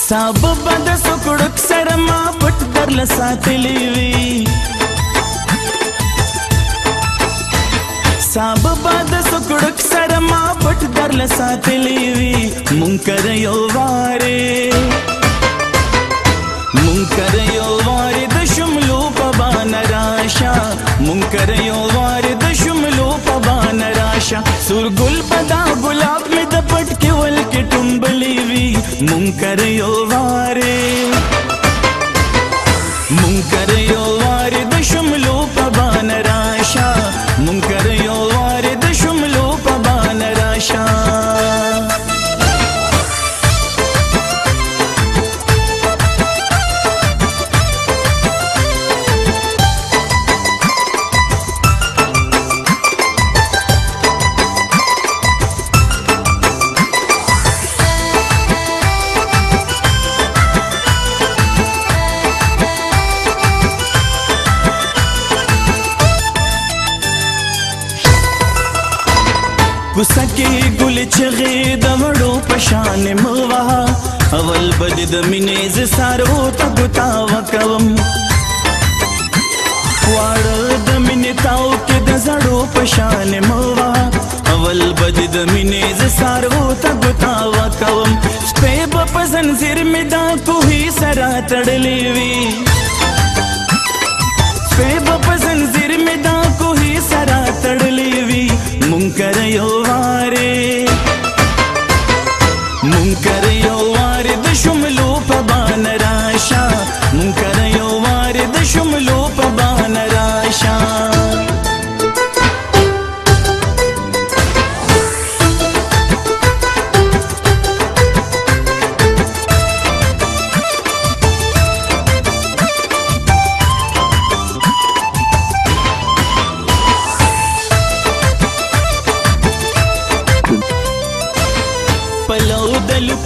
ساب بد سکړک سره ما پټ در لساتلی وی ساب بد سکړک سره ما پټ در لساتلی وی منکر یو واره منکر یو واره د شملو په بان راشه منکر یو واره د شملو په بان راشه سور ګل پدا ګلاب می د پټ کې ول کې ټومبلی وی منکر یو واره منکر یو واره د شملو په بان راشه منکر یو واره د شملو په بان راشه کوسکی ګل چغې د وړو پشان موا اول بد د مینې ز سارو ته ګوتا وکوم واړه د مینې تاو کې د زړو پشان موا اول بد د مینې ز سارو ته ګوتا وکوم سپې په زنځیر مې دا کوهي سره تړلې وي سپې په زنځیر مې دا کوهي سره تړلې وي منکر یو واره منکر یو واره د شملو په بان راشه منکر یو واره د شملو په بان راشه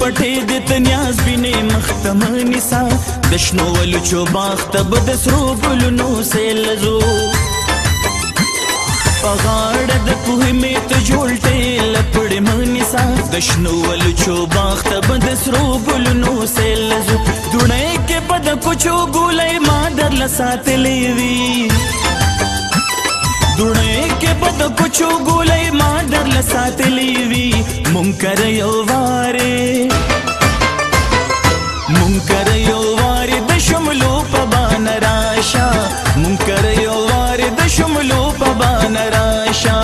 پټې د تنیاز بینې مختمنی سا د شنو ولو چو باغ ته به د سرو ګلونو سیل ځو په غاړه د کوهي مې ته جوړ لپړې منیسا د شنو ولو چو باغ ته به د سرو ګلونو سیل ځو دوڼۍ کې به د کوچو ګولۍ ما درله ساتلې وي دوڼۍ کې به د کوچو ګولۍ ما درله ساتلې وي منکر یو واره منکر یو واره د شملو په بان راشه منکر یو واره د شملو په بان راشه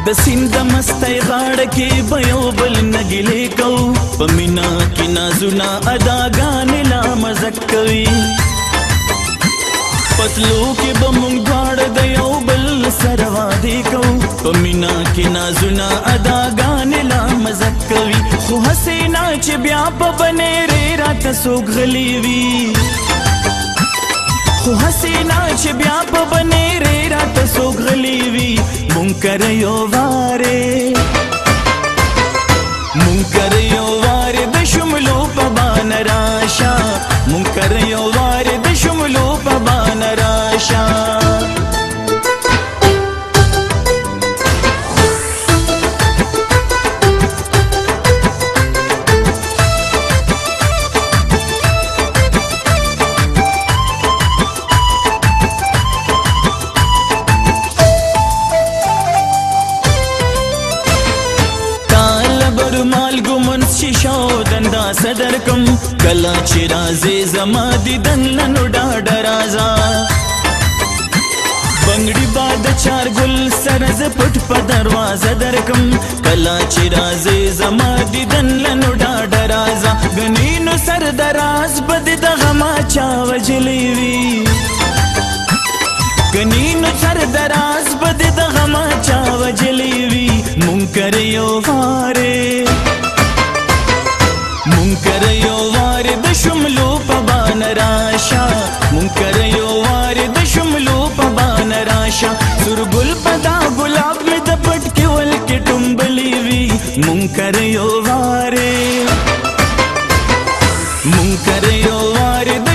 د سیند د مستۍ غاړه کې به یو بل نه ګیلې کوو په مینا کې نازونه اداګانې لا مزه کوي پتلو کې به موږ دواړه د یو بل سره وعدې کوو په مینا کې نازونه اداګانې لا مزه کوي خو هسې نه چې بیا په بنېرې راته څوک غلي وي خو هسې نه چې بیا په بنېرې راته څوک غلي وي منکر یو واره منکر یو واره د شملو په بان راشه منکر یو واره د شملو په بان راشه صدر کم کلا چې راځې زما دیدن لنو ډاډه راځه بنگړي باد چار ګل سره زه پټ په دروازه درکم کلا چې راځې زما دیدن لنو ډاډه راځه ګنې نو سر دراز به دې د غما چا وژلی وي ګنې نو سر دراز به دې د غما چا وژلی وي منکر یو واره منکر یو واره د شملو په بان راشه منکر یو واره د شملو په بان راشه سور ګل په دا ګلاب مې د پټ کې ول کې ټومبلی مونږ یو واره، مونږ یو واره د